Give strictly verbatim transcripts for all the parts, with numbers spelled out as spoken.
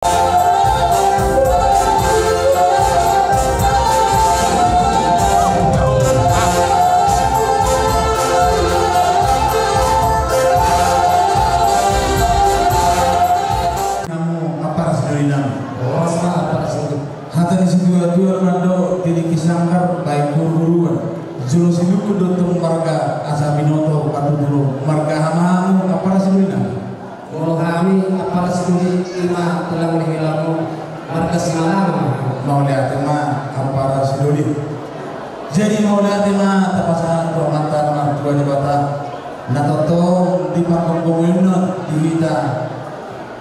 Hamu ampara sidoli nami. Horas ma ampara sidoli. Hata ni situatua mandok, tingki sanggar baen guruguruan. Jolo silukut do tong marga asa binoto patuduhon. Marga hamu ampara sidoli nami. Molo hami ampara sidoli, ima tulang ni helamu, marga Simalango. Mauliate ma ampara sidoli. Jadi mauliate ma tapasahat tu Amanta na martua Debata na tongtong dipanggogoionna di hita,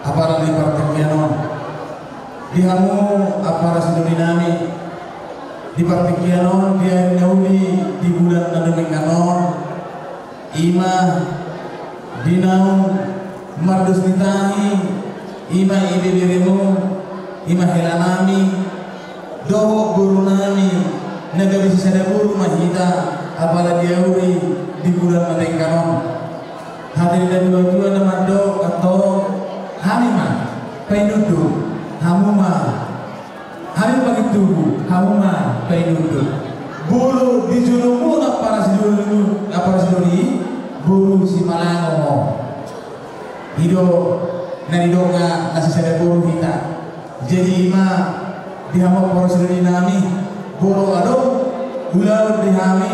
apala di partingkian on. Di hamu ampara sidoli nami, di partingkian on, di ari na uli, di bulan na dumenggan on, ima di naung mardos ni tahi, ima ibeberemu, ima hela nami, dohot boru nami, na gabe sisada boru ma hita, apala di ari, di bulan na denggan on. Hata ni natuatua na mandok, antong, hami ma painunduk, hamu ma. Hami ma pangintubu, hamu ma painunduk. Molo di jolomu ampara sidoli, ampara sidoli, boru Simalango. I do na nidok na sisada boru hita. Jadi ima di hamu ampara sidoli nami, molo adong ulaon di hami,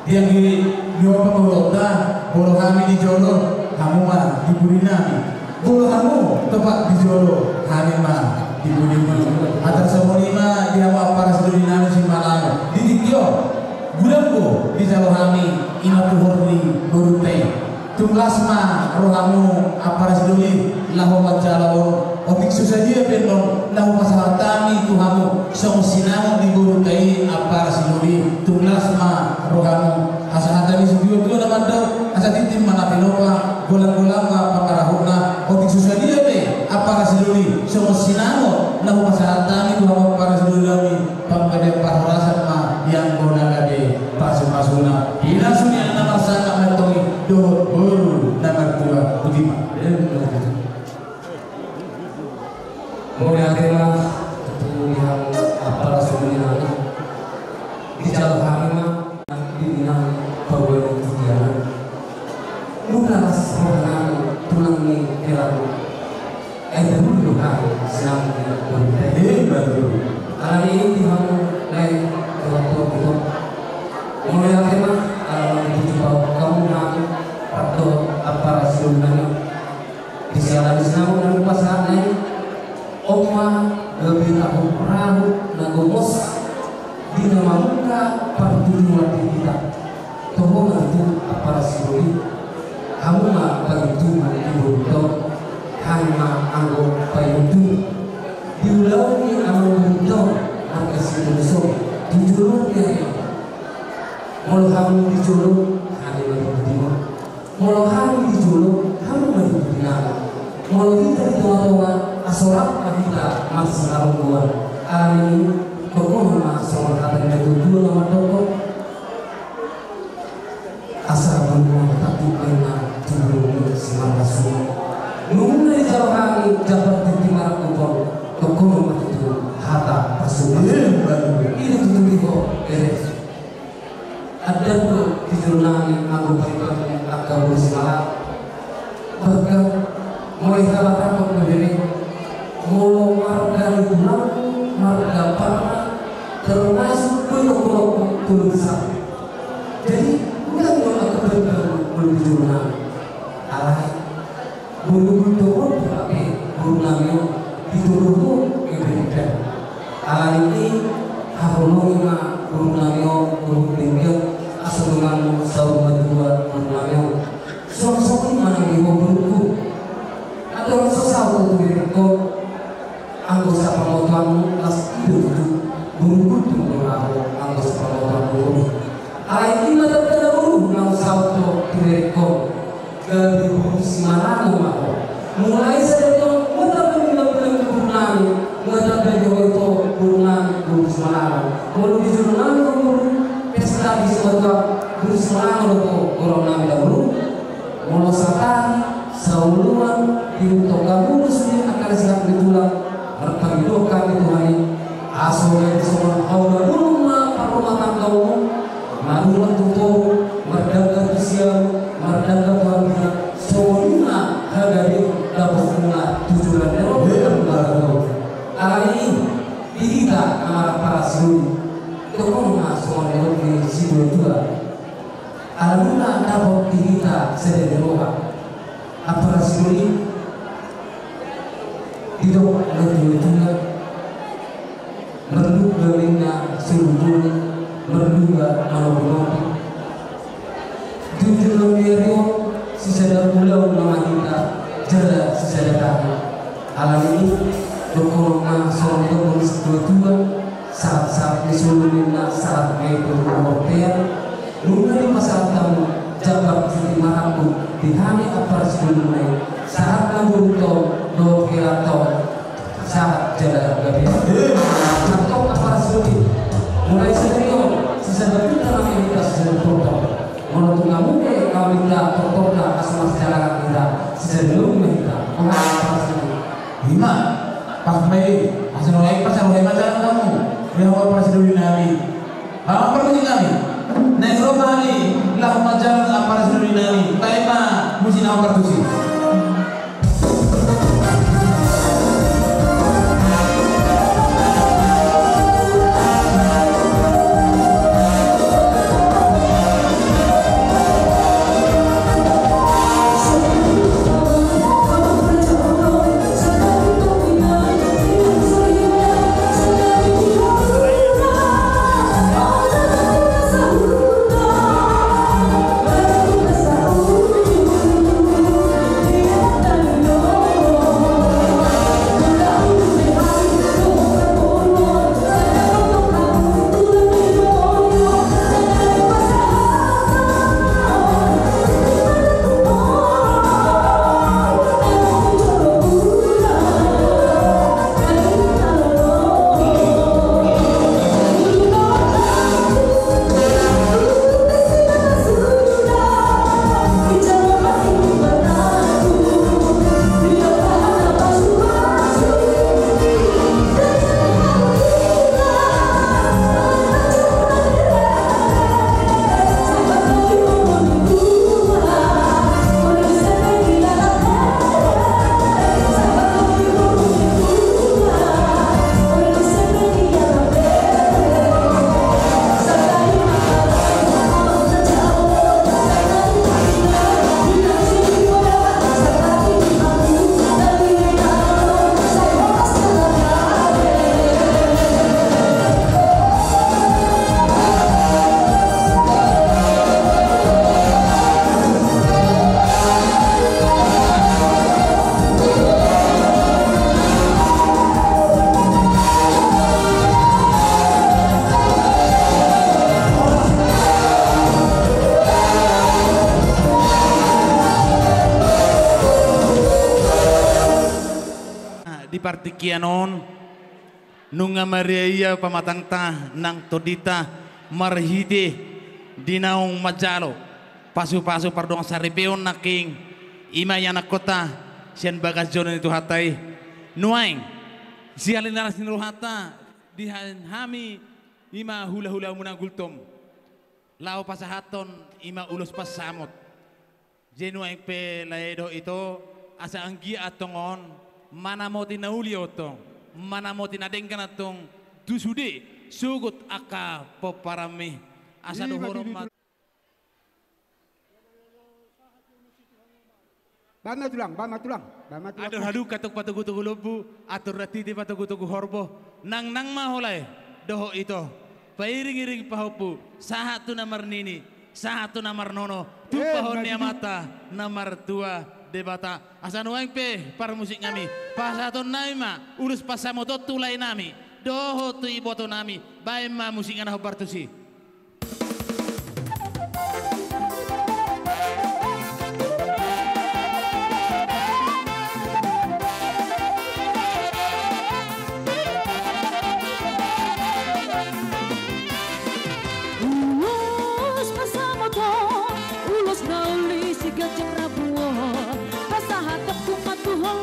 di anggi ni on pangulonta, molo hami di jolo, hamu ma di pudi nami. Molo hamu topak di jolo, hami ma di pudi nami. Hata songon i ma di hamu ampara sidoli nami Simalango. Di tingki on, godang do dijalo hami, ima tuhor ni borunta i. Tung las ma rohamu ampara sidoli laho manjalo on, otik so sadia pe annon na hupasahat hami tu hamu songon sinamot ni borunta i ampara sidoli, tung las ma rohamu. Asa hata ni situatua na mandok, asa tintin ma na pinopa, golanggolang ma pangarahutna, otik so sadia pe ampara sidoli songon sinamot na hupasahat hami tu hamu ampara sidoli nami. Panggabean parhorasan ma di anggo na gabe pasupasuna. Pinasu ni anak na marsangap ma antong i dohot boru na martua. Boti ma. Mauliate ma tu hamu ampara sidoli nami. Dijalo hami ma di inang paboa ni tugianan. Muna las rohanami tulang ni helamu. Ai dahulu do hami sinamot ni borunta i. Ima tutu. Alani i di hamu lae, dohot ito, mauliate ma ala naeng dituju hamu hami rap dohot ampara sidoli nami. Di siala ni sinamot na hupasahat i, on ma gabe tahu perahu na gomos di na mamungka partuturan di hita. Toho ma tutu ampara sidoli. Hamu ma pangintubu di borunta on, hami ma anggo painunduk. Di ulaon ni amang borunta on, marga Sitorus on, di jolo ni ari on. Molo hamu di jolo, hami ma di pudi on. Molo hami di jolo, hamu ma di pudi nami. Molo hita di tongatonga, asa rap ma hita marsiharoroan. Alani i, tongtong ma songon hata ni natuatua na mandok. Asa bulu ma tatu baen na tu bulu ni simarlasuna. Nunga dijalo hami jambar tintin marangkup on, tongtong ma tutu hata pasupasuna. I do tutu di ho, bere. Andar do di jolo nami anggo paindahan angka boru Simalango. Bahkan molo i halatakon bebere, molo marga ni tulang, marga parna, termasuk pun okolok tolu besar. Jadi godang do angka paindahan molo di jolo nami. Alai Borungkon do on, tapi boru nami on di jolo ho gabe denggan. Alani i haholongi ma boru nami on dohot denggan, asa dongan saur matua boru nami on. Songon i ma nang di ho borungku. Andorang so saut ho tu berengon, anggo sapamotoanmu las i do tutu, borungkon tung do laho anggo sapamotoanmu. Alai i ma tanda na boru naung saut ho tu berengon. Gabe boru Simalango ma ho. Mulai sadari on, nunga tamba ni na boru nami, nunga tamba ni ho ito boru nami, boru Simalango. Molo di jolo nami ho boru, pesta di simatua, boru Simalango do ho, boru nami dahulu. Molo satahi, saoloan, Di tongka mulus ni angka na sihata ni tulang, marpangidoan hami Tuhan i, asa gabe songon haula bulung ma parrumatanggaonmu, maduma tu toru, mardangka tu siamun, mardangka tu hambirang, songon i ma hagabeon dapotmuna tu joloan ni ari. Alani i, di hita na marampara sidoli, tongtong ma songon nidok ni situatua. Alana dapot di hita sada ni roha. Ampara sidoli, didok natuatua, marlungga ninna solu-solu, marlungga manopi-nopi. Di ujung ni ari on, sisada ulaon ma hita, jala sisada tahi. Alani i, dohonon ma songon nidok ni situatua, sahat-sahat ni solu ninna sahat ma i tu bontean. Nunga dipasahat hamu jambar sitimarangku di hami ampara sidoli i, sahat na burung tong dohot hela tong, sahat jala gabe. Antong ampara sidoli, mulai sian ari on, sisada pinda ma hita sisada tongtong. Molo tung hamu pe na minta tongtong na asa marsijalangan hita, sisada lobi ma hita. Ima, pas ma i, asa roha i, pas roha i ma jalan hamu. Ia ho ampara sidoli nami. Ampara sidoli nami. Naeng ro ma hami, laho manjalang ampara sidoli nami. Baen ma musik na ampara tusi. Di partingkian on, nunga mariaia pamatangta nang tondinta marhite di naung manjalo pasu-pasu pardongan saripeon nangkin, ima ianakhonta sian bagas joro ni Tuhanta i. Nuaeng, siala ni las ni rohanta dibaen hami ima hula-hulamuna Gultom, laho pasahathon ima ulos pansamot. Jadi nuaeng pe lae dohot ito, asa anggiat antong on manamoti na uli antong, manamoti na denggan antong tu sude sogot angka pomparanmi. Asa dohonon ma. Baen ma tulang, baen ma tulang, baen ma tulang. Andor halumpang antong patogu-togu lombu, andor hatiti patogu-togu horbo, nangnang ma ho lae dohot ito. Pairing-iring pahompu, sahat tu na marnini, sahat tu na marnono, tumpahon ni Amanta na martua Debata. Asa nuaeng pe parmusik nami, pasahaton nami ma ulos pansamot on tu lae nami dohot tu iboto nami. Baen ma musik na hombar tusi. Ulos pansamot on, ulos na uli si ganjang rambu on, pasahaton tu Amanta Tuhan.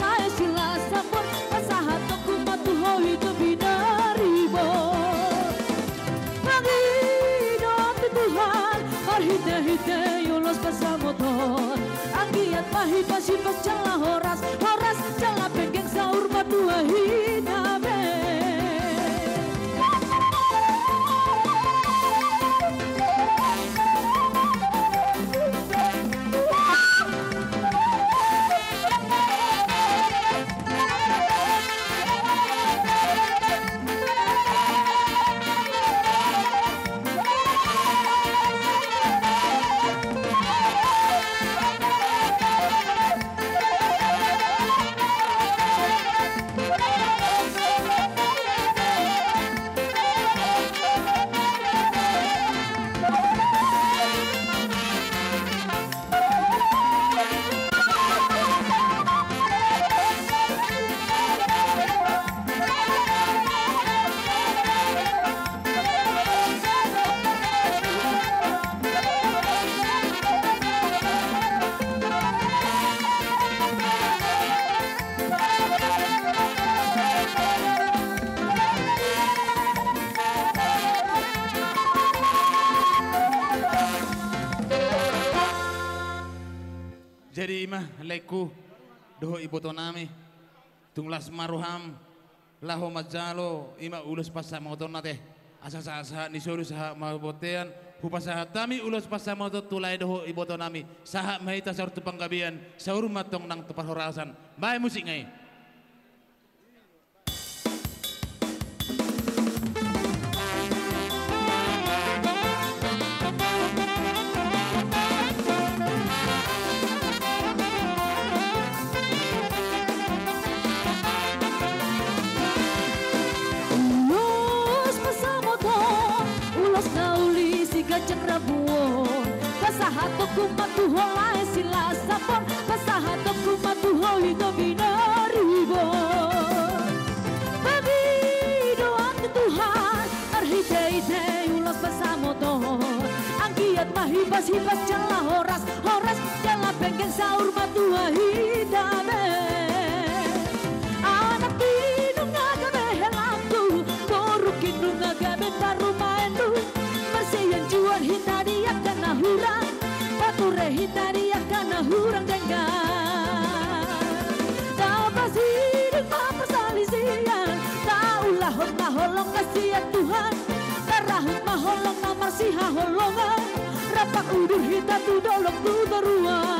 laengku dohot ibotonami, tung las ma roham laho manjalo, i ma ulos pansamotonna te. Asa sahat-sahat ni solu sahat marbontean, hupasahat hami ulos pansamoton tu lae dohot ibotonami, sahat ma hita saur tu panggabean, saur ma antong nang tu parhorasan. Baen musik nga i. Ulos pansamoton, ulos na uli si ganjang rambu on, pasahatonku ma tu ho lae silas Ambon, pasahatonku ma tu ho ito binaribon. Pangidoan tu Tuhan marhite-hite ulos pansamoton, anggiat ma hipas-hipas jala horas-horas, jala penggeng saur matua hita be. Anak i nunga gabe helangku, borungki nunga gabe parumaenku, marsianjuan hita di angka na hurang, pature hita di angka na hurang denggan. Tapasidung ma parsalisian, taulahon ma holong na sian Tuhan, tarahut ma holong na marsihaholongan, rap udur hita tu dolok tu toruan.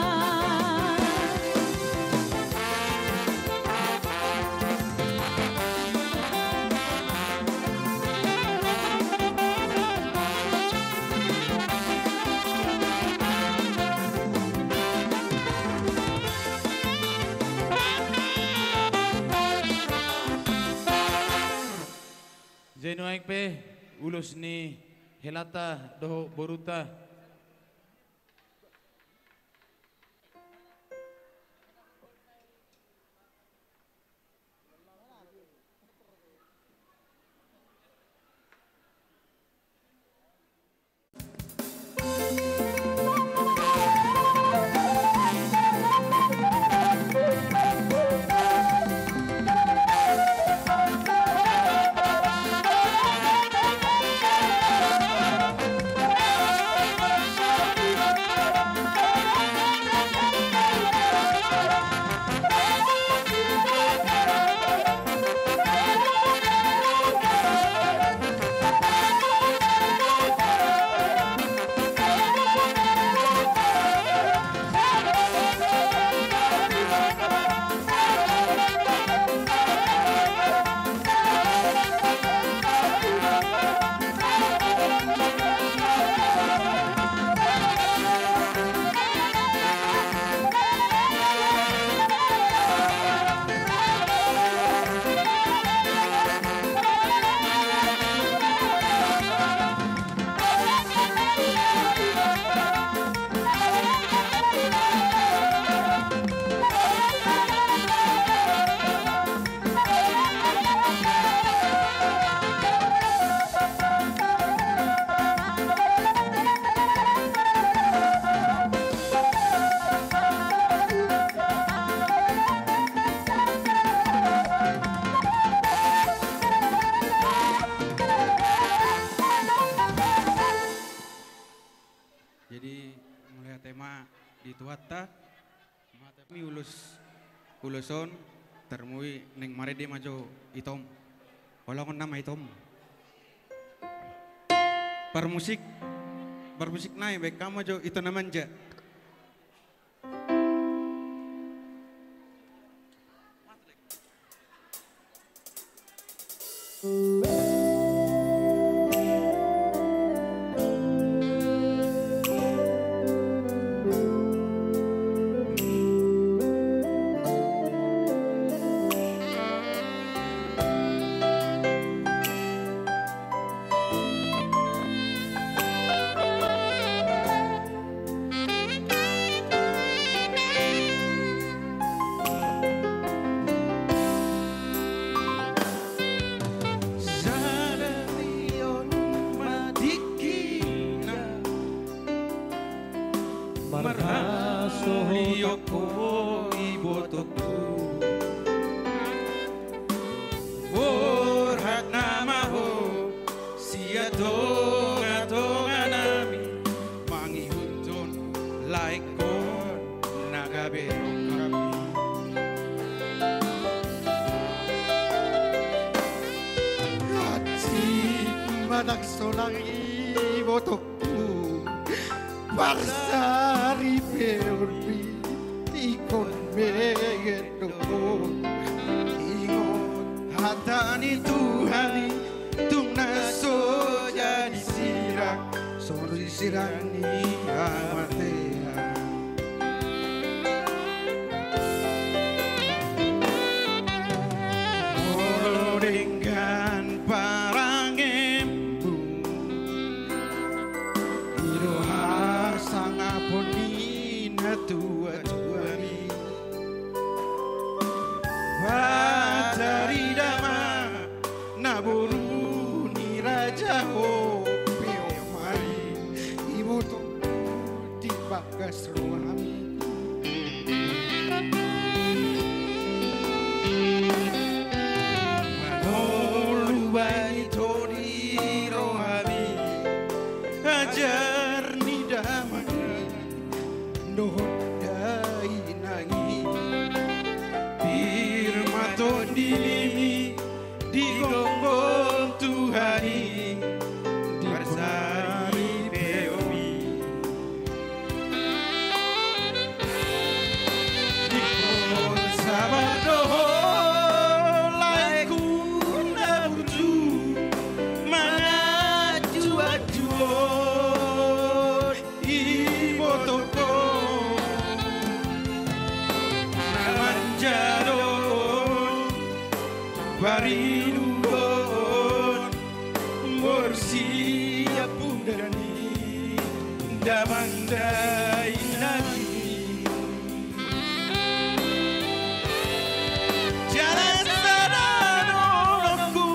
Jadi nuaeng pe ulos ni helanta dohot borunta. Jadi, mauliate ma di Tuhanta. Mauliate ma ulos, ulos on, tarlumobi naeng marende ma jo itom. Holongon nama itom. Parmusik, parmusik nai, baen hamu ma jo ito na manja. Sadari on ma tingkina marhasohotan ho ibotongku. Borhat nama ho sian tongatonganami, mangihuthon laengkon na gabe ro. Anak sonang ibotongku, parsaripeonmi ingkon mengendokon. Ingot hata ni Tuhan i, tung na so jadi sirang, so jadi sirang ni hamatean. Molo denggan parangemmu, i do hasangapon ni natuatuami. Patarida ma na boru ni raja ho pe, o mari, ibotongku, di bagas rohami. Mangolu baen i todi rohami, ajar ni damang i dohot dainang i. Pir ma tondimi di gomgom Tuhan i, di parsaripeonmi. Ingkon sabar do ho, laengku na burju, manganju-anjuhon ibotongkon, na manjadon parinudon, boru sian pundak ni damang dainang i. Jala sada dohononku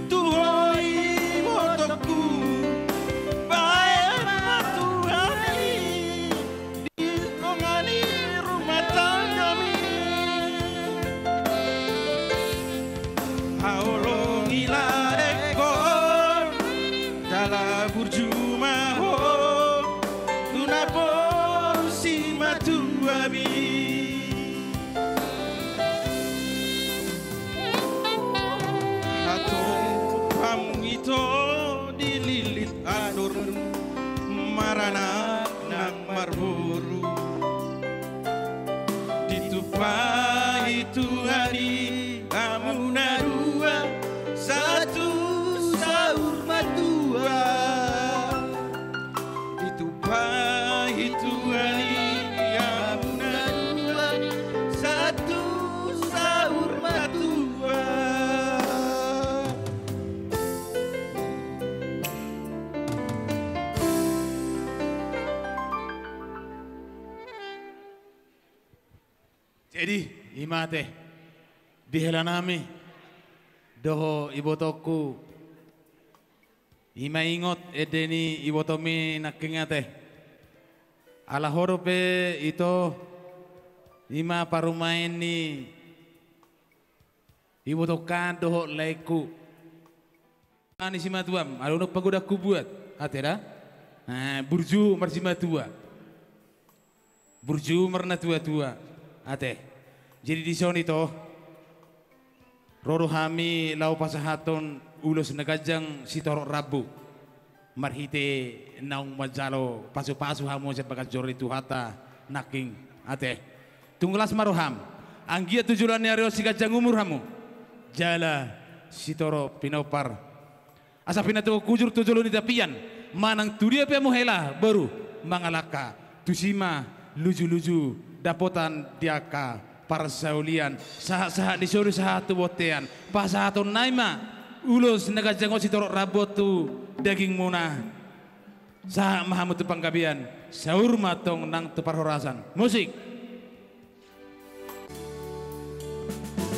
tu ho ibotongku, baen ma Tuhan i di tonga ni rumah tanggami. Haholongi laengkon, jala burju ma ho tu na boru simatuami. Hatop hamu ito di lilit andor, maranak nang marboru. Ditumpai Tuhan i hamu na dua, sahat tu saur matua. Ditumpai Tuhan i hamu na dua, sahat tu saur matua. Jadi, i ma ate, di hela nami dohot ibotongku, i ma ingot ende ni ibotongmi nangkin ate. Ala ho dope ito, i ma parumaen ni ibotongku dohot laengku. Ni simatuam, adong do pagodangku buat, ate da? Nah, burju marsimatua. Burju marnatuatua, ate. Jadi dison ito, ro do hami laho pasahathon ulos na ganjang sitorop rambu. Marhite naung manjalo pasupasu hamu sian bagas joro ni Tuhanta nangkin, ate. Tung las ma roham, anggiat tu joloan ni ari on siganjang umur hamu. Jala sitorop pinompar. Asa pinatupa hujur tu jolo ni tapian, manang tu dia pe hamu hela boru mangalangka, tusi ma lujuluju dapotan di angka parsaulian, sahatsahat ni solu sahat tu bontean, pasahatonnami ma ulos na ganjang on sitorop rambu on tu dagingmuna. Sahat ma hamu tu panggabean, saur ma antong nang tu parhorasan. Musik.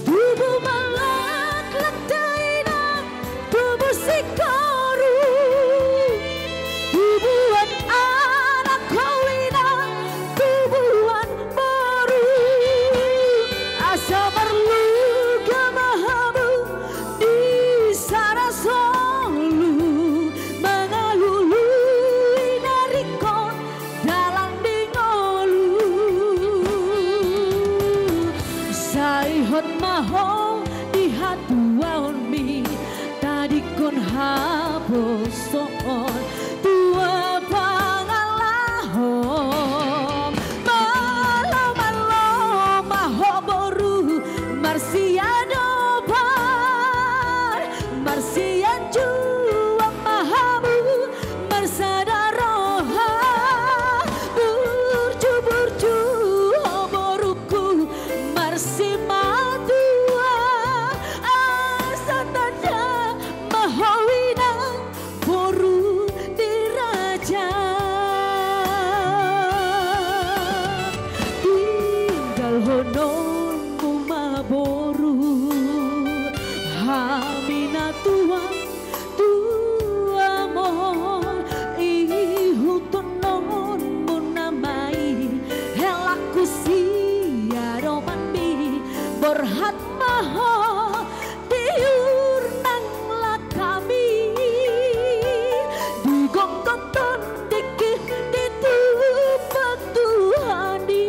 Tubu ma laklak dainang, tubu singkoru, tubuan anak ho inang, tubuan boru. Asa marluga ma hamu di sada solu, mangalului na ringkot dalan di ngolu. Sai hot ma ho di hatuaonmi, tadingkon Haposoon tua pangalahom. Malo, malo ma ho boru, marsiadopan, marsianjuan ma hamu, marsada roha. Burju, burju ho borungku, marsimatua, asa tanda ma ho inang boru di raja. Tinggalhononmu ma boru, hami na tua, tuamon, ihuthononmu nama i, helangku siadopanmi, borhat ma ho di urnang lakami, di gonggot tondingki, di tumpak Tuhan i.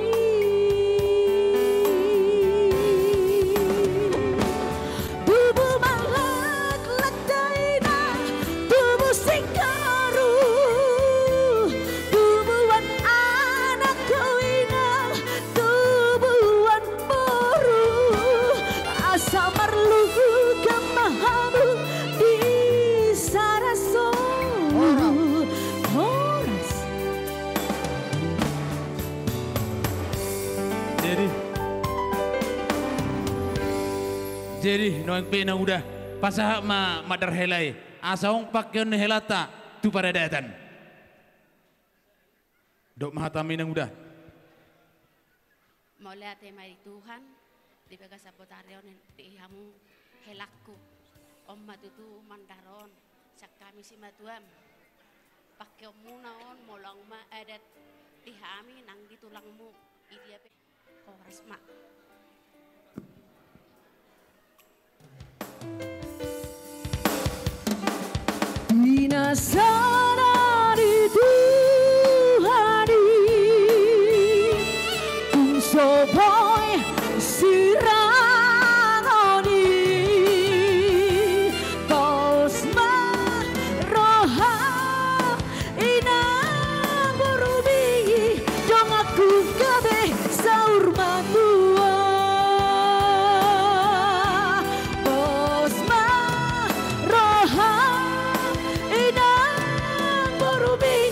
Tubu ma laklak dainang, tubu singkoru, tubuan anak ho inang, tubuan boru, asa marluga ma hamu di sada solu. Horas. Horas. Jadi, jadi, nuaeng pe inang uda, pasahat ma mandar hela i, asa on pangkeon ni helanta tu paradatan. Dok ma hatamu inang uda. Mauliate ma di Tuhan, di bagasan botari on, di hamu helangku. On ma tutu mandar on, sian hami simatuam. Pangkeonmuna on, molo ma adat di hami nang di tulangmu. Idia pe. Horas ma. Pinasada ni Tuhan i, tung so boi sirangon i, pos ma roha. Inang borumi, donganku gabe saur matua. Pos ma roha, inang borumi,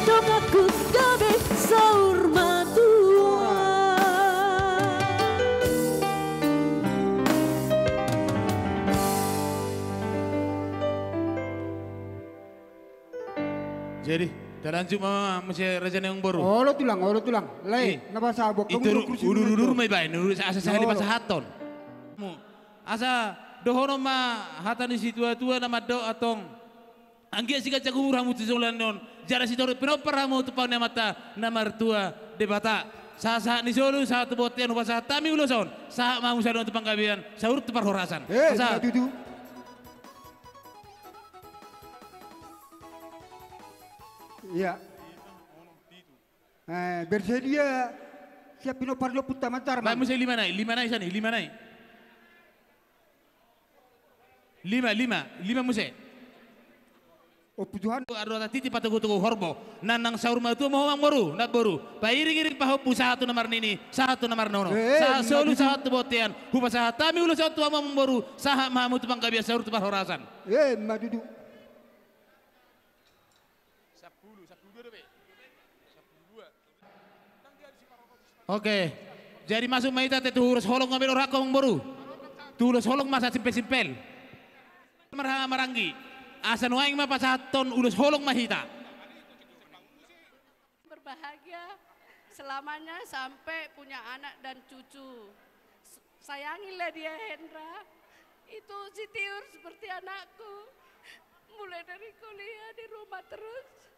donganku gabe saur matua. Jadi, talanjut ma muse raja ni amangboru. Olo tulang, olo tulang. Lae, na basa buat kamu udur-udur ma ibaen, udur asa sahali pasahathon. Asa dohonon ma hata ni situa-tua na mandok antong. Anggiat siganjang umur hamu tu joloan on, jala sitorop pinompar hamu tu paon ni Amanta na martua Debata. Sahat-sahat ni solu, sahat tu bontean hupasahat hami ulos on, sahat ma hamu sadongan tu panggabean, saur tu parhorasan. Eh, sahat. Iya. Eh, bersedia siap pinompar ni ompunta Mantar. Baen muse lima nai, lima nai sian i, lima nai. Lima, lima, lima muse. Ompu Tuhan. Aro titi patogu-togu horbo. Nang saur matua ma ho amangboru, namboru. Pairing-iring pahompu sahat tu na marnini, sahat tu na marnono. Eh, sahat solu, sahat tu bontean. Hupasahat hami ulos on tu hamu amangboru, sahat ma hamu tu panggabean saur tu parhorasan. Eh, ima tutu. Oke. Jadi masuk ma hita te tu ulos holong ma, amangboru. Tu ulos holong ma, sasimpel-simpel. Marhaha maranggi. Asa nuaeng ma pasahathon ulos holong ma hita. Berbahagia selamanya sampai punya anak dan cucu. S-, sayangilah dia, Hendra. Itu si Tiur seperti anakku. Mulai dari kuliah di rumah terus.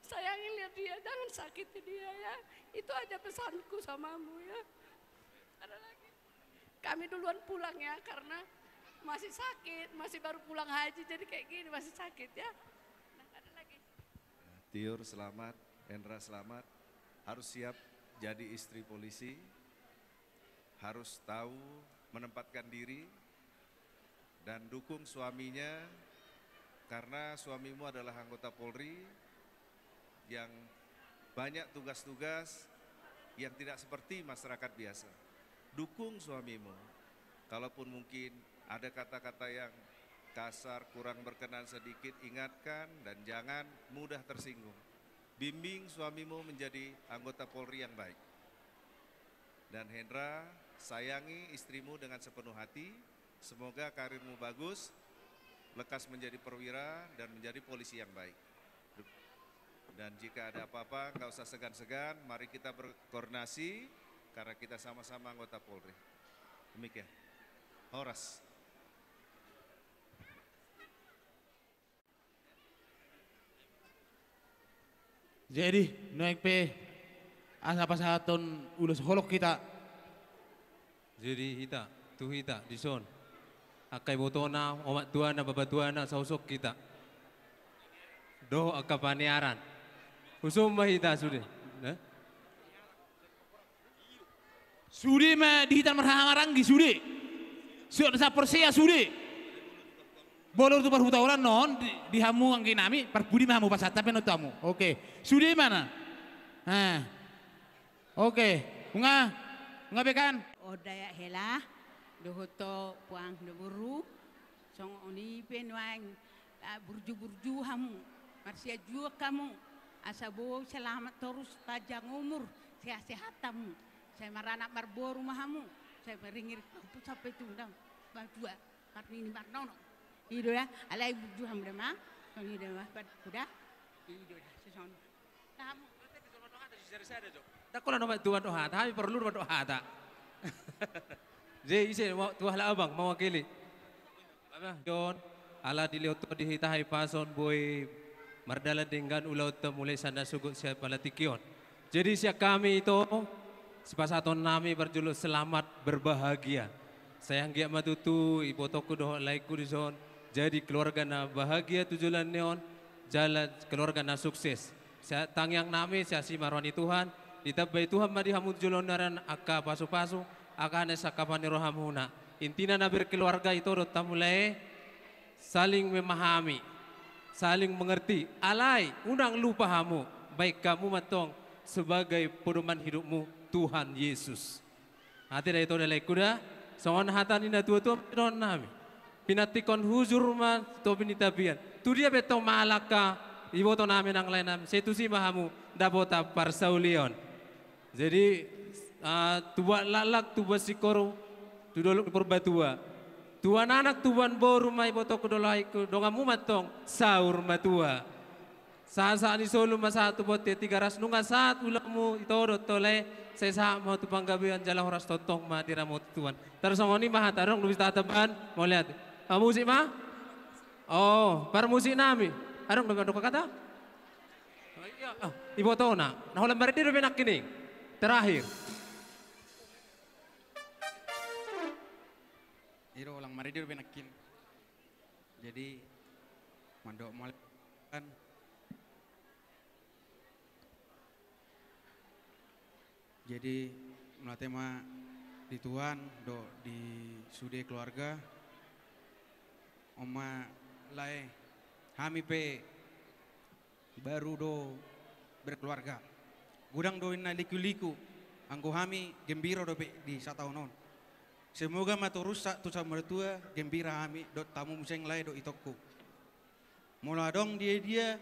Sayangilah dia, jangan sakiti dia ya. Itu aja pesanku samamu ya. Ada lagi? Kami duluan pulang ya, karena masih sakit, masih baru pulang haji, jadi kayak gini, masih sakit ya. Nah, ada lagi. Tiur selamat, Hendra selamat, harus siap jadi istri polisi, harus tahu menempatkan diri, dan dukung suaminya Karena suamimu adalah anggota Polri yang banyak tugas-tugas yang tidak seperti masyarakat biasa. Dukung suamimu. Kalaupun mungkin ada kata-kata yang kasar, kurang berkenan sedikit, ingatkan dan jangan mudah tersinggung. Bimbing suamimu menjadi anggota Polri yang baik. Dan Hendra, sayangi istrimu dengan sepenuh hati. Semoga karirmu bagus, lekas menjadi perwira, dan menjadi polisi yang baik. Dan jika ada apa-apa, nggak usah segan-segan, mari kita berkoordinasi, karena kita sama-sama anggota Polri. Demikian. Horas. Jadi, nuaeng pe asa pasahathon ulos holong hita. Jadi hita, tu hita, dison. Angka ibotona, omak tuana, bapa tuana, sausok hita. Dohot angka paniaran. Husum ma hita sude. Nah? Sude ma di hita marhahamaranggi sude. Sude na saporsea sude. Molo tu parhutauran non di, di hamu anggi nami, parpudi ma hamu pasahat pe non tu hamu. Oke. Sude ma na. Nah. Oke. Unga. Unga be kan. Oda ya hela. Dohoto puang doburu. Songon i pe nuaeng burju-burju hamu, marsianjuan hamu, asa boi selamat torus, panjang umur, sehat-sehat hamu, sai maranak marboru ma hamu, sai maringir sampe tundang, matua, marnini marnono. I do da, alai burju hamu da ma, songon i da ma, huda, i do da, sison. Ndang holan omak tuan do hata, hami porlu do mandok hata. Jadi ise, tualah abang mewakili. Jon, ala dilehon Tuhan di hita hahipason boi mardalan denggan ulaonta mulai sian na sogot sian pala tingki on. Jadi sian hami ito, sipasahaton nami parjolo selamat berbahagia. Sai anggiat ma tutu ibotongku dohot laengku dison jadi keluarga na bahagia tu joloan ni on, jala keluarga na sukses. Tangiang nami sian simarroha ni Tuhan, ditambai Tuhan ma di hamu tu joloan ni ari on angka pasupasu, angka na sangkapan ni rohamuna. Intina na berkeluarga ito do hamu lae, saling memahami, saling mengerti. Alai unang lupa hamu, baen hamu ma antong sebagai pedoman hidupmu Tuhan Yesus. Ate da ito da laengku da, songon hata ni natuatua ma dohonon nami. Pinantikhon hujur ma topi ni tapian. Tu dia pe antong mangalangka iboto nami nang lae nami, sai tusi ma hamu dapotan parsaulian. Jadi tubuan laklak, tubuan singkoru, tu dolok ni Purbatua. Tubuan anak, tubuan boru ma ibotongku dohot laengku, donganmu ma antong saur matua. Sahat-sahat ni solu ma sahat tu bontean Tigaras, nunga sahat ulaonmu ito dohot lae, sai sahat ma tu panggabean jala horas tongtong ma diramoti Tuhan. Tarsongon i ma hata, adong do bisa tatambahan, mauliate. Pamusik ma? O, parmusik nami. Adong do mandok hata? Ibotona, na holan marende dope nangkining. Terakhir. I do, holan marende dope nangkin. Jadi mandok mauliate. Jadi mauliate ma di Tuhan dohot di sude keluarga. On ma lae, hami pe baru do berkeluarga. Godang do ninna liku-liku, anggo hami gembira dope di sataon on. Semoga ma torus sahat tu saur matua gembira hami dohot hamu muse lae dohot itongku. Molo adong dia-dia,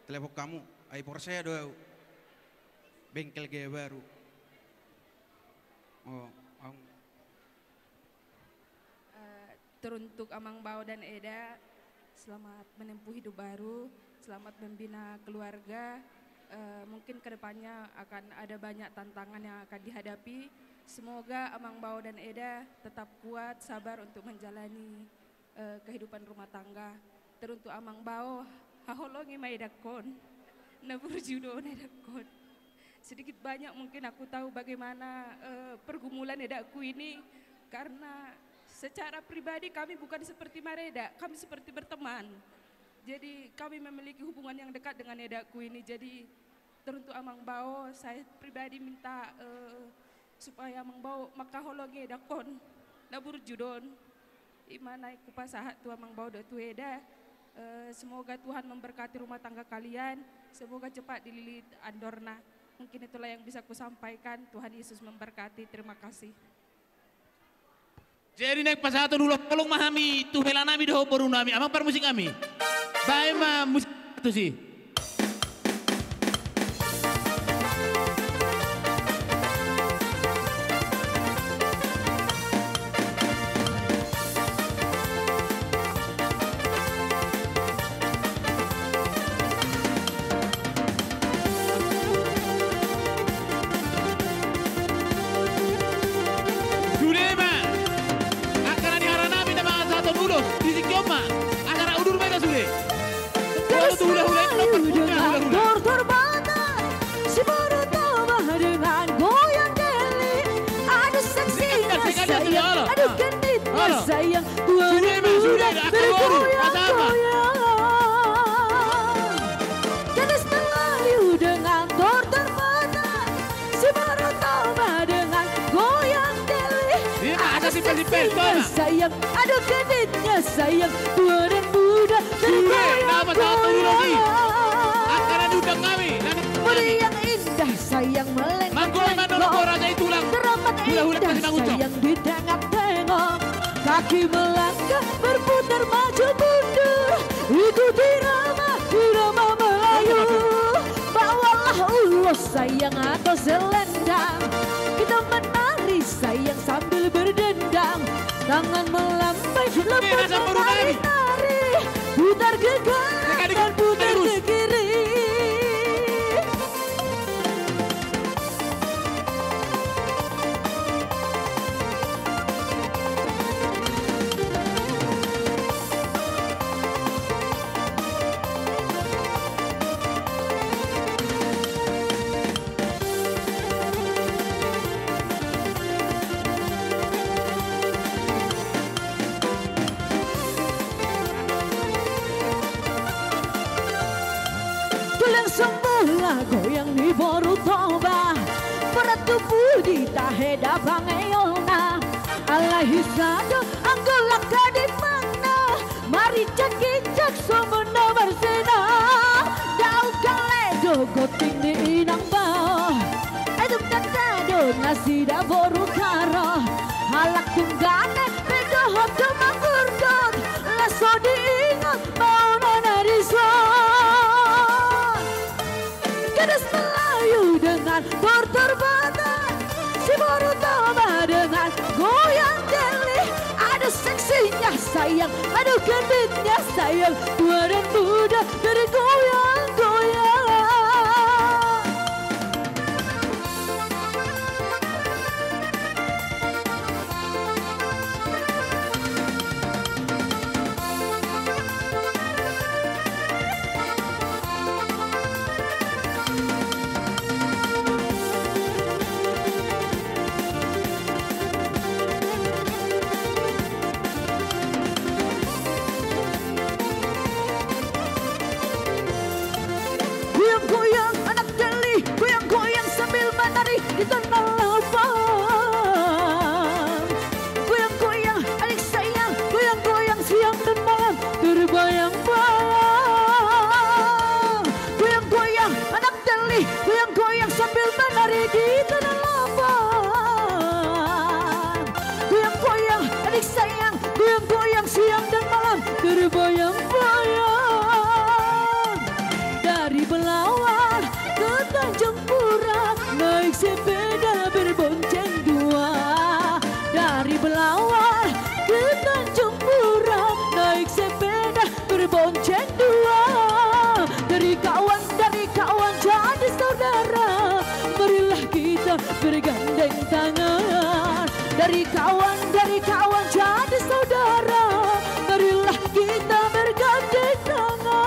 telepon hamu, ai porsea do au. Bengkel Gaya Baru. O, au. Teruntuk Amang Bao dan Eda, selamat menempuh hidup baru, selamat membina keluarga. Mungkin kedepannya akan ada banyak tantangan yang akan dihadapi. Semoga Amang Bao dan Eda tetap kuat, sabar untuk menjalani kehidupan rumah tangga. Teruntuk Amang Bao, haholongi ma edangkon. Na burju do na edangkon. Sedikit banyak mungkin aku tahu bagaimana pergumulan edakku ini, karena secara pribadi kami bukan seperti maredak, kami seperti berteman. Jadi kami memiliki hubungan yang dekat dengan edakku ini. Jadi teruntuk Amang Bao, saya pribadi minta supaya Amang Bao mangkaholongi edangkon. Na burju do on. I ma na hupasahat tu Amang Bao dohot tu eda. Eh, semoga Tuhan memberkati rumah tangga kalian. Semoga cepat dililit andorna. Mungkin itulah yang bisa kusampaikan. Tuhan Yesus memberkati. Terima kasih. Jadi naeng pasahaton ulos, holong ma hami tu helanami dohot borunami, amang parmusik nami. Baen ma musik tusi. Sude ma. Angka na di haranami na mangasahaton ulos, di tingki on ma. Asa ra udur ma hita sude. Garis Melayu dengan Tortor Batak, si boru Toba dengan Goyang Deli. Aduh seksinya sayang, aduh gendutnya sayang, tuan muda bergoyang-goyang. Garis Melayu dengan Tortor Batak, si boru Toba dengan Goyang Deli. Aduh seksinya sayang, aduh gendutnya sayang, tuan muda bergoyang-goyang. Angka na diundang nami, na diundang nami. Budi yang indah sayang melengkung-lengkung. Teramat indah sayang ditengok-tengok. Kaki melangkah berputar maju mundur, ikuti irama, irama Melayu. Bawalah ulos sayang atau selendang, kita menari sayang sambil berdendang. Tangan melambai, lambut menari-nari, putar ke kanan dan putar ke kiri. Tulang sembola goyang ni boru Toba, berat tubuh di tahe da pangeona. Alai hisa do anggo langka di mana, marinjak-injak songon na marsena. Dao kale do gonting ni inang bao, aduh tanda do nasida boru Karo. Halak tunggane pe dohot do manggurgot, laos so diingot mauna na dison. Garis Melayu dengan Tortor Batak, si boru Toba dengan Goyang Deli. Aduh seksinya sayang, aduh gendutnya sayang, tuan muda bergoyang-goyang. Goyang-goyang anak Deli, goyang-goyang sambil menari di tengah lapang. Goyang-goyang adik sayang, goyang-goyang siang dan malam terbayang-bayang. Goyang-goyang anak Deli, goyang-goyang sambil menari di tengah lapang. Goyang-goyang adik sayang, goyang-goyang siang dan malam terbayang-bayang. Dari Belawan ke Tanjung Pura, naik sepeda berbonceng dua. Dari Belawan ke Tanjung Pura, naik sepeda berbonceng dua. Dari kawan, dari kawan jadi saudara, marilah kita bergandeng tangan. Dari kawan, dari kawan jadi saudara, marilah kita bergandeng tangan.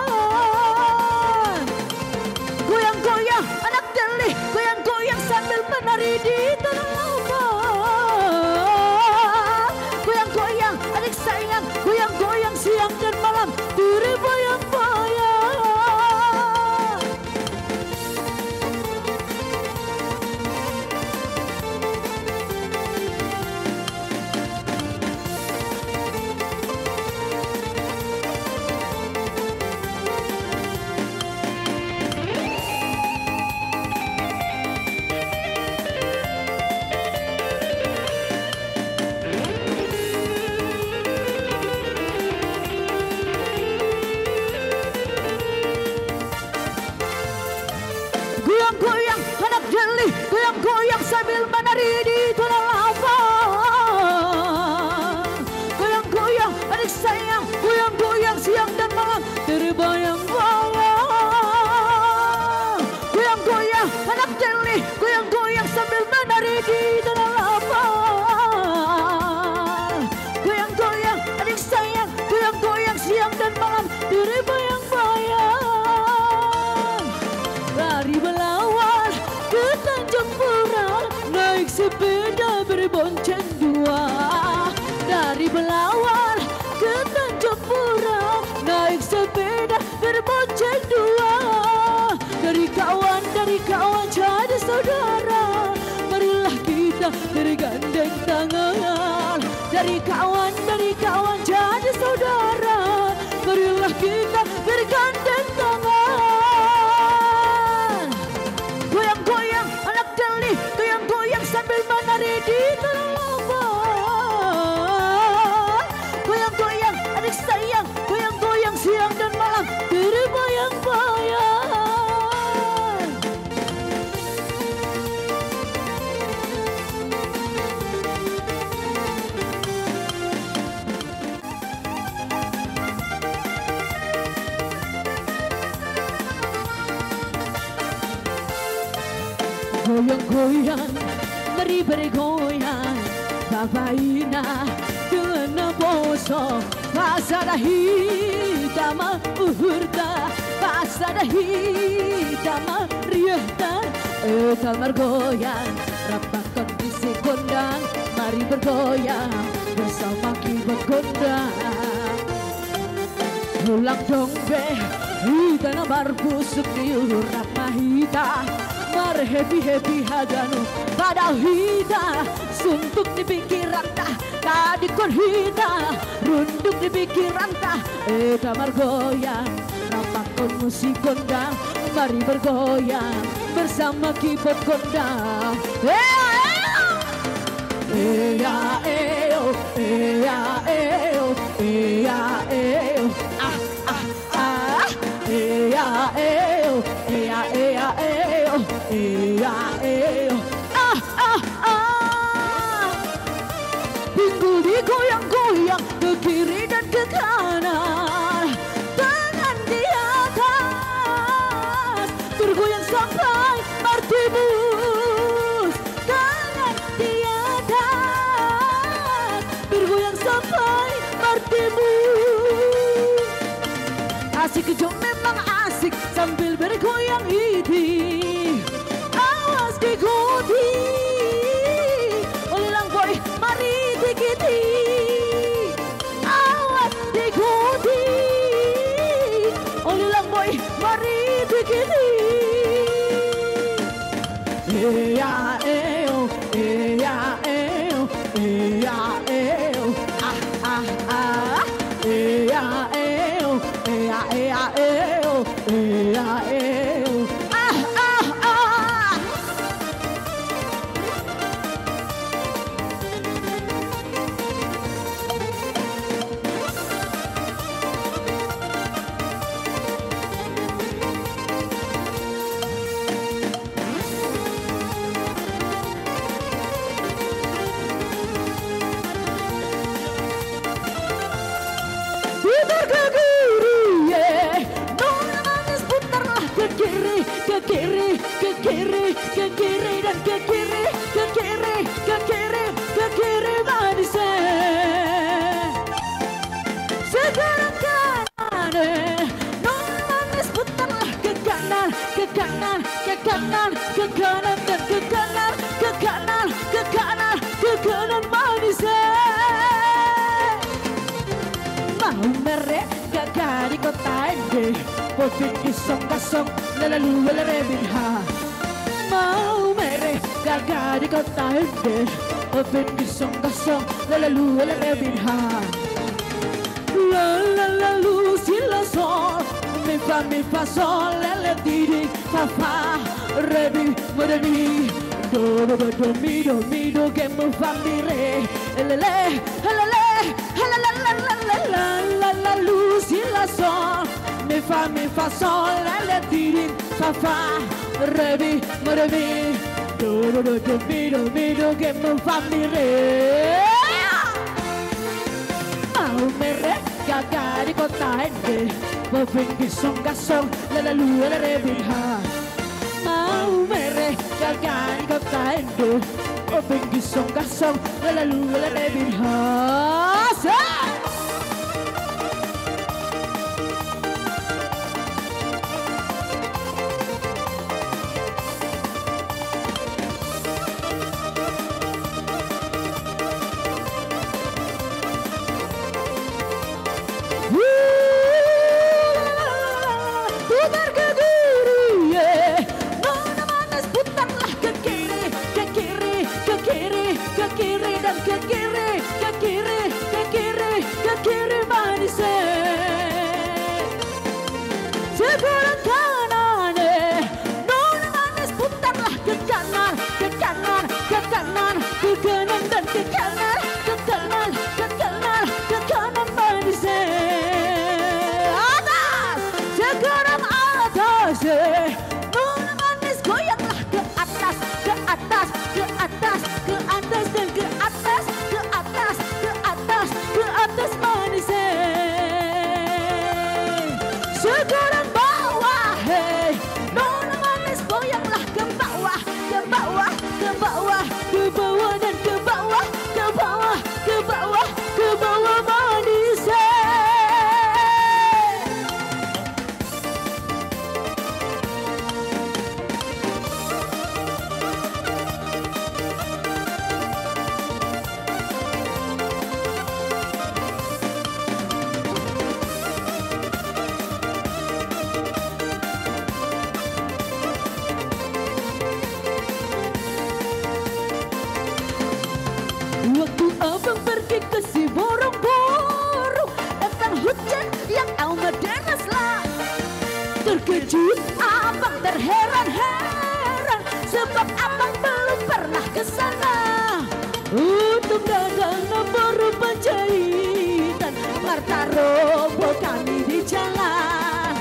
Goyang-goyang anak Deli, goyang-goyang sambil menari di tengah lapang. Goyang-goyang adik sayang, goyang-goyang siang dan malam terbayang-bayang. Redi tanah lapang. Goyang-goyang, adik sayang, goyang-goyang siang dan malam, terbayang-bayang. Dari Belawan ke Tanjung Pura, naik sepeda berbonceng dua. Dari Belawan ke Tanjung Pura, naik sepeda berbonceng dua. Dari kawan, dari kawan jadi saudara, marilah kita bergandeng tangan. Dari kawan, dari kawan jadi saudara, marilah kita bergandeng tangan. Goyang-goyang anak dali, goyang-goyang sambil menari di tanah lapang. Goyang-goyang adik sayang, goyang-goyang siang dan malam, terbayang-bayang. Goyang-goyang, mari bergoyang, bapak inang, tulang na poso, pasada hita ma uhurta, pasada hita ma riahta, ita margoyang, rap ma Kondisi gondang, mari bergoyang bersama keyboard gondang. Ulang dong be, hita na marpusuk di uhur, rap ma hita marhappy-happy haganup. Padahal hita suntuk ni pingkiranta, tadingkon hita runduk ni pingkiranta. Eda margoyang, rap ma musik gondang, mari bergoyang bersama keyboard gondang. Ea, ea. Ea, eo, ea, eo, ea, eo. Ah, ah, ah. Ea, eo, ea, ea, eo, ea, eo. Ah, ah, ah. Pinggul digoyang-goyang ke kiri dan ke kanan, tangan di atas, tergoyang sampai martimus. Tangan di atas, tergoyang sampai martimus. Asik jo memang asik sambil bergoyang iti. Awas diikuti oleh Lang Boi, mari diikuti. Awas diikuti oleh Lang Boi, mari diikuti. Ea, eo, ea, eo, ea, eo. Ah, ah, ah. Ea, eo, ea, ea, eo, ea, eo. Ah, ah, ah. Putar ke kiri, ye. Nona manis, putarlah ke kiri, ke kiri, ke kiri, ke kiri dan ke kiri, ke kiri, ke kiri, ke kiri manis, eh. Sekarang kanan, eh. Nona manis, putarlah ke kanan, ke kanan, ke kanan, ke kanan dan ke kanan, ke kanan, ke kanan, ke kanan manis, eh. Maumere gaga di Kota Ende, Popin disonggasong, lalalu ala rebin ha. Maumere gaga di Kota Ende, Popin disonggasong, lalalu ala rebin ha. La, la, la, lu, si, la, sol, mi, fa, mi, fa, sol, la, la, ti, di, fa, fa, re, mi, mo, do, mi, do, do, do, do, mi, do, mi, do, ge, mo, fa, mi, re, e, le, le, e, le, le, e, la, la, lu, si, la, sol, mi, fa, mi, fa, sol, la, la, ti, di, fa, fa, re, mi, mo, do, mi, do, do, do, do, mi, do, mi, do, ge, mo, fa, mi, re. Maumere gaga di Kota Ende, Popin disonggasong, lalalu ala rebin ha. Maumere gaga di Kota Ende, Penggi song gasong, lalalu lalae bin hasa. Putar ke kiri, ye. Nona manis, putarlah ke kiri, ke kiri, ke kiri, ke kiri, dan ke kiri, ke kiri, ke kiri, ke kiri manis, eh. Sekarang kanan, eh. Nona manis, putarlah ke kanan, ke kanan, ke kanan, ke kanan dan ke kanan, ke kanan, ke kanan, ke kanan manis, eh. Atas, sekarang atas, eh. Nona manis, goyanglah ke atas, ke atas, ke atas, ke atas dan ke atas, ke atas, ke atas, ke atas manis, eh. Sekarang bawah, eh. Nona manis, goyanglah ke bawah, ke bawah, ke bawah, ke bawah dan ke bawah, ke bawah, ke bawah, ke bawah manis, eh. Waktu abang pergi ke Siborongborong, datang hujan yang amat deraslah. Terkejut abang terheran-heran, sebab abang belum pernah ke sana. Untung dadang na boru Panjaitan, martarobo kami di jalan.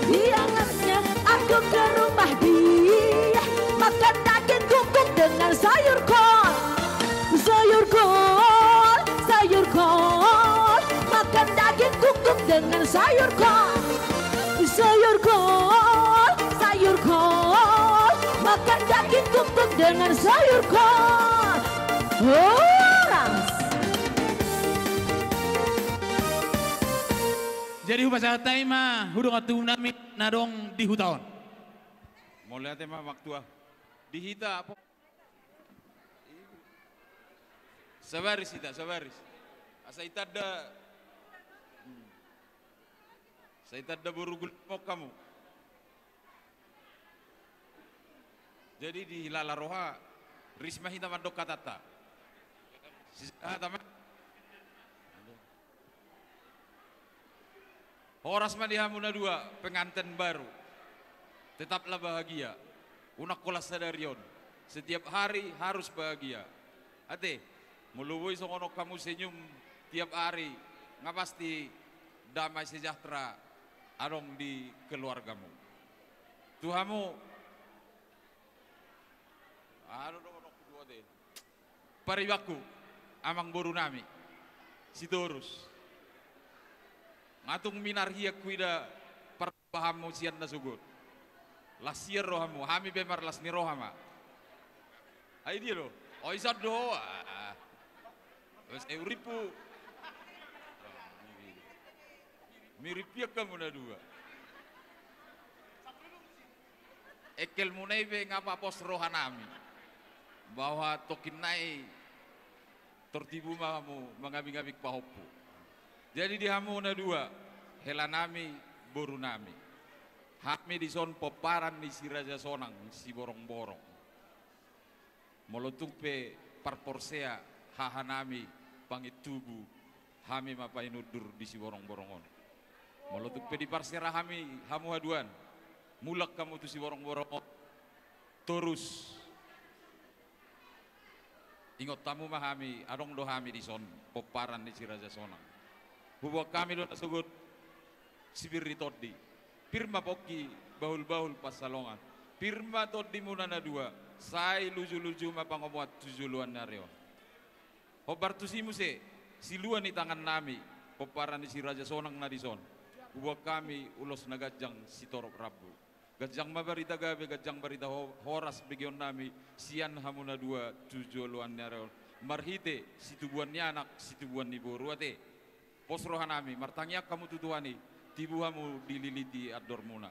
Diangatnya aku ke rumah dia, makan daging guguk dengan sayur kol. Sayur kol, sayur kol, makan daging guguk dengan sayur kol. Sayur kol, sayur kol, makan daging guguk dengan sayur kol. Horas. Jadi hupasahat hami ma tu dongan tubu nami na adong di huta on. Mauliate ma, Amang Tua. Di hita apo? Sabaris hita, sabaris. Asa itanda. Hmm. Asa itanda boru gulimon hamu. Jadi dihilala roha, ris ma hita mandok hatanta. Sisa hata ma. Horas ma di hamu na dua, pengantin baru. Tetaplah bahagia. Unang holan sadari on. Setiap hari harus bahagia. Ate, molo boi songon on hamu senyum tiap hari, nga pasti damai sejahtera adong di keluargamu. Tu hamu, anu do, anu do, ate. Paribanku, amangboru nami Sitorus. Nga tung minar hian huida parbahanmu sian na sogot. Las hian rohamu, hami pe marlas ni roha ma. Ai dia do? O, ison do. Ah. Terus, eh, urippu. Mirip hian hamu na dua. Engkelmuna i pe nga papos rohanami bahwa tingki na i tor tibu ma hamu mangabing-abing pahompu. Jadi di hamu na dua, helanami, borunami. Hami dison pomparan ni Si Raja Sonang, Siborongborong. Molo tung pe parporsea hahanami pangintubu, hami ma painundur di Siborongborong on. Molo tung pe diparsera hami hamu haduan, mulak hamu tu Siborongborong on, torus ingot hamu ma hami, adong do hami dison, pomparan ni Si Raja Sonang. Huboan hami do na sogot sipir ni tondi. Pir ma pongki, bahul-bahul pansalongan. Pir ma tondimuna na dua, sai luju-luju ma pangomoan tu joloan ni ari on. Hombar tusi muse, silua ni tangannami, pomparan ni Si Raja Sonang na dison. Huboan hami ulos na ganjang sitorop rambu. Ganjang ma barita gabe, ganjang barita ho-, horas begeonnami sian hamu na dua tu joloan ni ari on. Marhite situbuan ni anak, situbuan ni boru ate. Pos rohanami, martangiang hamu tu Tuhan i, tibu hamu dililiti andormuna.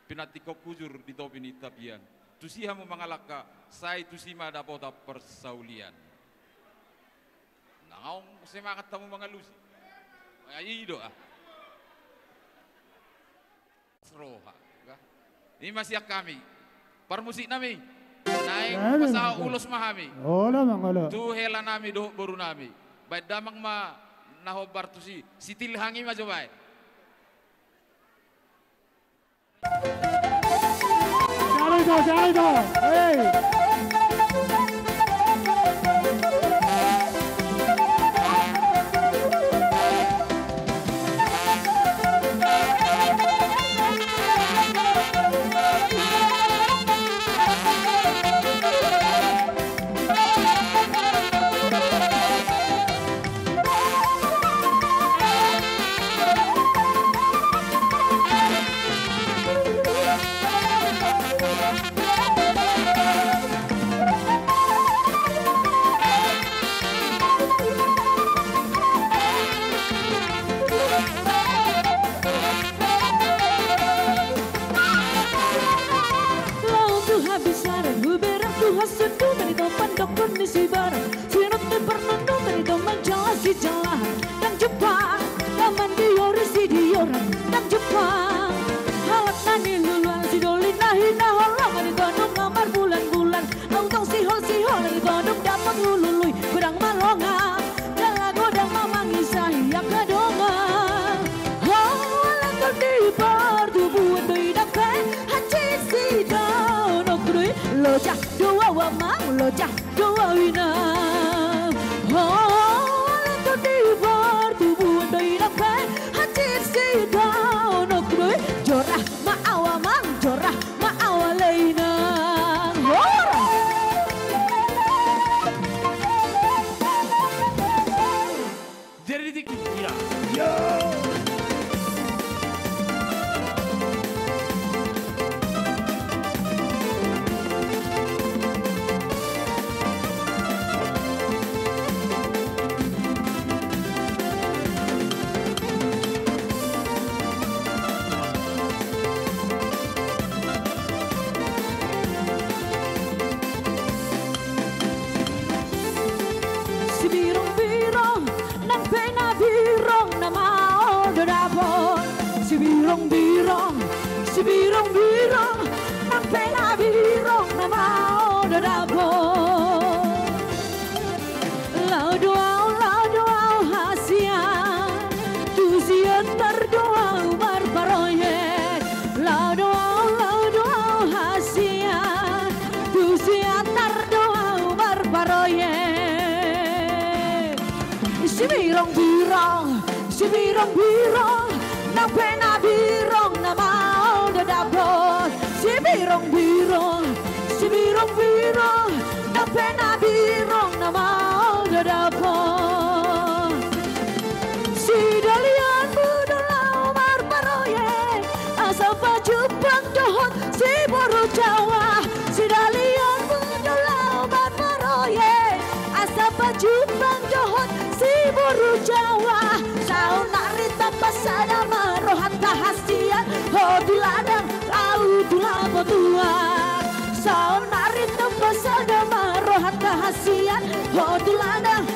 Pinantikhon hujur di topi ni tapian. Tusi hamu mangalangka, sai tusi ma dapotan parsaulian. Naung semangat hamu mangalusi. Ai i do ah. Roha. I ma sian hami. Parmusiknami. Naeng pasahat ulos ma hami. Olo, mangolo. Tu helanami dohot borunami. Baen damang ma na hombar tusi. Sitilhang i ma jo baen. Sian i do, sian i do. Hei. Laho tu habisaran, huberang tu hasundungan, i do pandokon ni sibarang. Sinut ni parnundukan, i do manjalo sijallahan. Ndang jumpang damang di ori sidioran, ndang jumpang halak na niluluan, sidoli na hinaholongan, i do nunga marbulanbulan. Au tong siholsihol, i do dung dapot hulului, godang ma longang jala godang ma mangisahi angka dongan. Ho, alai tong di partubuan do inang pe hansit sidaononku do i, lojah do au amang, lojah do au inang. Ho, alai tong di partubuan do inang pe hansit sidaononku do i, jorah ma au amang, jorah ma au ale inang. Hora. Jadi di, iya. Yo. Sibirongbirong, nang pe na birong na maol do dapot. Sibirongbirong, sibirongbirong, nang pe na birong na maol do dapot. Laho do au, laho do au hasian, tu Siantar do au marparoyek. Laho do au, laho do au hasian, tu Siantar do au marparoyek. Sibirongbirong, sibirongbirong, nang pe na birong na maol do dapot. Sibirongbirong, sibirongbirong, nang pe na birong na maol do dapot. Sidalianmu do laho marparoyek, asa pajumpang dohot siboru Jawa. Sidalianmu do laho marparoyek, asa pajumpang dohot siboru Jawa. Saonari tamba sada ma rohanta hasian, ho tuladang, au tu lapo tuak. Saonari tamba sada ma rohanta hasian, ho tuladang,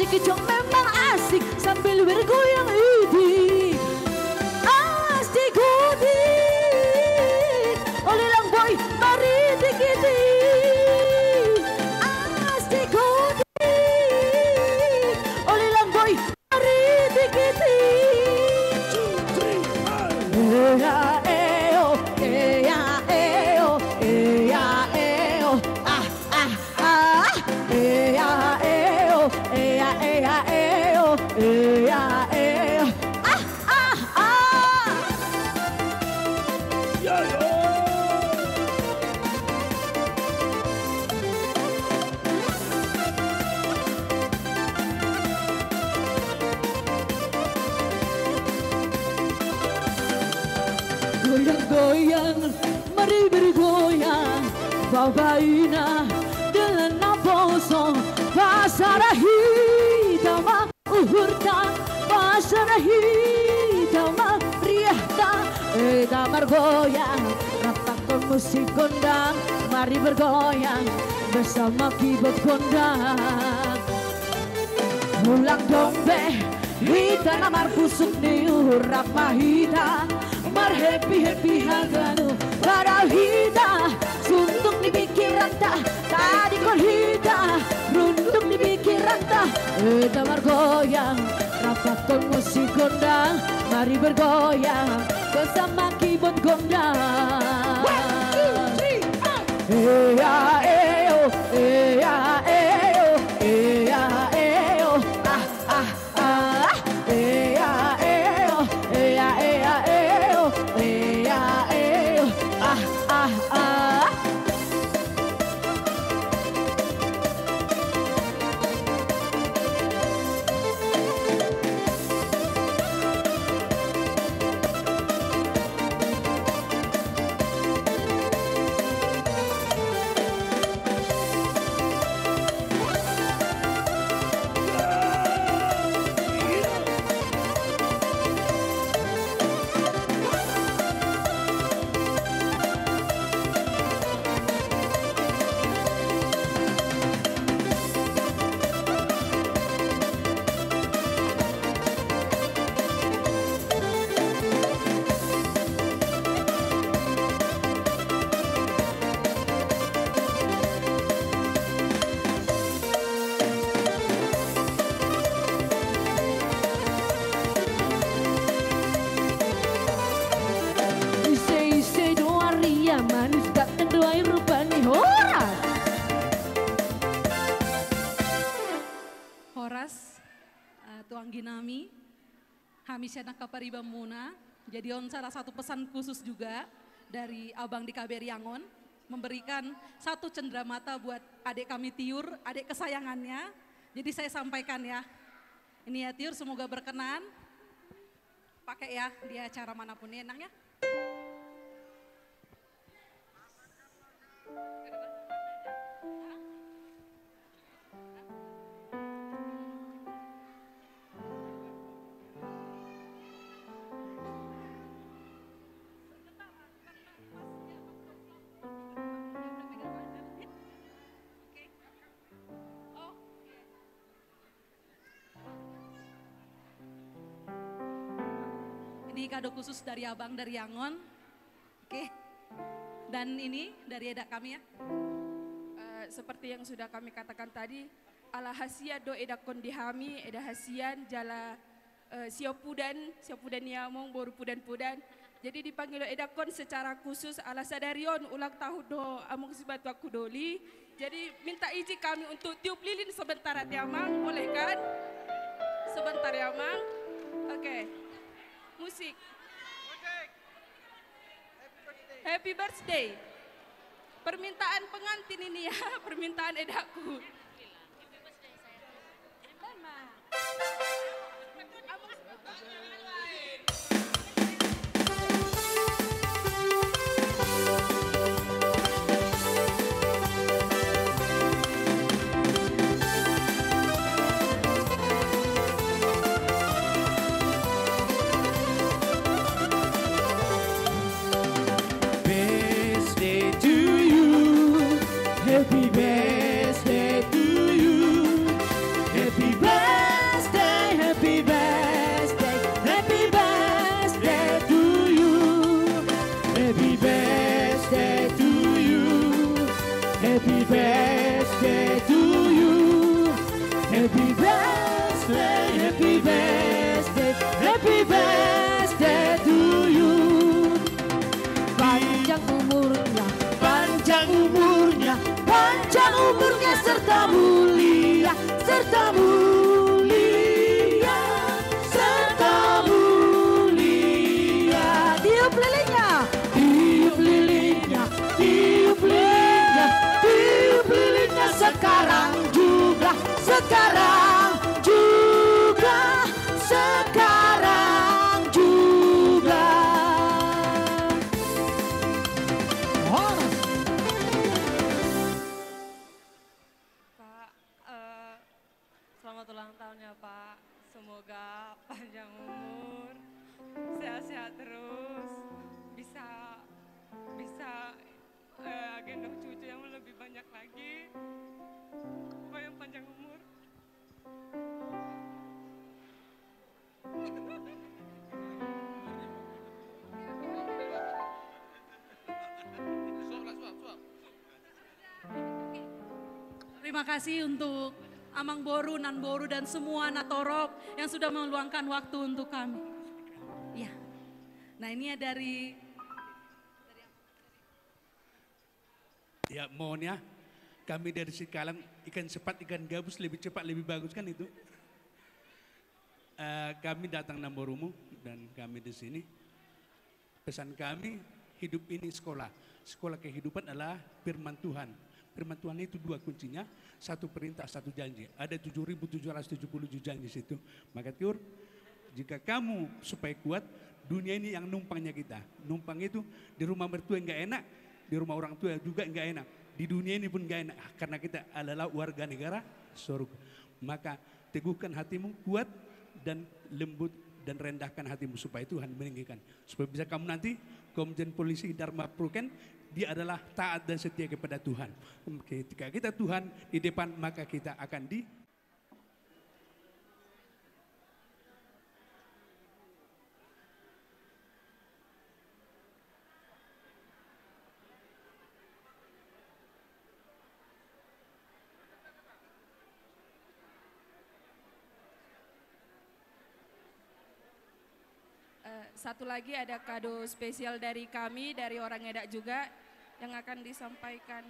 Kejong memang asik sambil bergoyang itik. Asik gotik. Uli lang boi maritik-itik. Asik gotik. Uli lang boi maritik-itik. Ea eo, ea eo, ea eo. Ah, ah, ah. Ea eo, ea, ea eo, ea eo. Ah, ah, ah. Goyang-goyang, mari bergoyang, babaina dengan naposo, pasada hita ma uhurta, pasada hita ma riahta, eda margoyang, rap pakkon musik gondang, mari bergoyang, bersama keyboard gondang. Ulang dombe, hita na marpusuk ni uhur rap ma hita, marhappy-happy haganup, padahal hita, sundut ni pikiranta, tadingkon hita, runduk ni pikiranta, eda margoyang, rap pakkon musik gondang, mari bergoyang, bersama keyboard gondang. One, two, three, four. Ea eo, ea eo, ea eo. Ah, ah, ah. Ea eo, ea, ea eo, ea eo. Ah, ah, ah. Ise-ise do aria manus, ganteng do ai rupa ni. Horas. Horas, eh, tu anggi nami. Hami sian angka paribanmuna. Jadi on salah satu pesan khusus juga dari Abang di K B R I Yangon, memberikan satu cendramata buat adik kami Tiur, adik kesayangannya. Jadi saya sampaikan ya. Ini ya Tiur, semoga berkenan. Pakai ya di acara manapun ya, Nang ya. Ini kado khusus dari Abang dari Yangon. Oke. Dan ini dari edak kami ya. Eh, seperti yang sudah kami katakan tadi, ala hasian do edakkon di hami, eda hasian jala, eh, siompudan, siompudan ni among, boru pudan-pudan. Jadi dipanggil do edakkon secara khusus ala sadari on ulang tahun do among sibatuan hu doli. Jadi minta izin kami untuk tiup lilin sebentar ya Amang, boleh kan? Sebentar ya Amang. Oke. Musik. Happy birthday. Permintaan pengantin ini ya, permintaan edakku. Birthday to you. Happy birthday to Happy birthday to you. Panjang umurnya, panjang umurnya, panjang umurnya serta mulia, serta mulia, serta mulia. Tiup lilinnya. Tiup lilinnya, tiup lilinnya, tiup lilinnya sekarang juga, sekarang juga, sekarang juga. Horas. Pak, eh, selamat ulang tahun ya, Pak. Semoga panjang umur, sehat-sehat terus, bisa, bisa, eh, gendong cucu yang lebih banyak lagi. Pokoknya panjang umur. Terima kasih untuk Amang Boru, Nan Boru, dan semua natorop yang sudah meluangkan waktu untuk kami. Ya. Nah, ini ya dari Ya, mohon ya, kami dari Sikalang, ikan sepat, ikan gabus lebih cepat, lebih bagus kan itu. Eh, kami datang Nan Borumu dan kami di sini. Pesan kami, hidup ini sekolah. Sekolah kehidupan adalah firman Tuhan. Firman Tuhan itu dua kuncinya, satu perintah, satu janji. Ada tujuh ribu tujuh ratus tujuh puluh tujuh janji situ. Maka tiur, jika kamu supaya kuat, dunia ini yang numpangnya kita. Numpang itu di rumah mertua nggak enak, di rumah orang tua juga nggak enak. Di dunia ini pun nggak enak, karena kita adalah warga negara surga. Maka teguhkan hatimu, kuat dan lembut dan rendahkan hatimu supaya Tuhan meninggikan. Supaya bisa kamu nanti Komjen Polisi Dharma Pruken, dia adalah taat dan setia kepada Tuhan. Ketika kita Tuhan di depan, maka kita akan di Eh, satu lagi ada kado spesial dari kami, dari Orang Edak juga, yang akan disampaikan.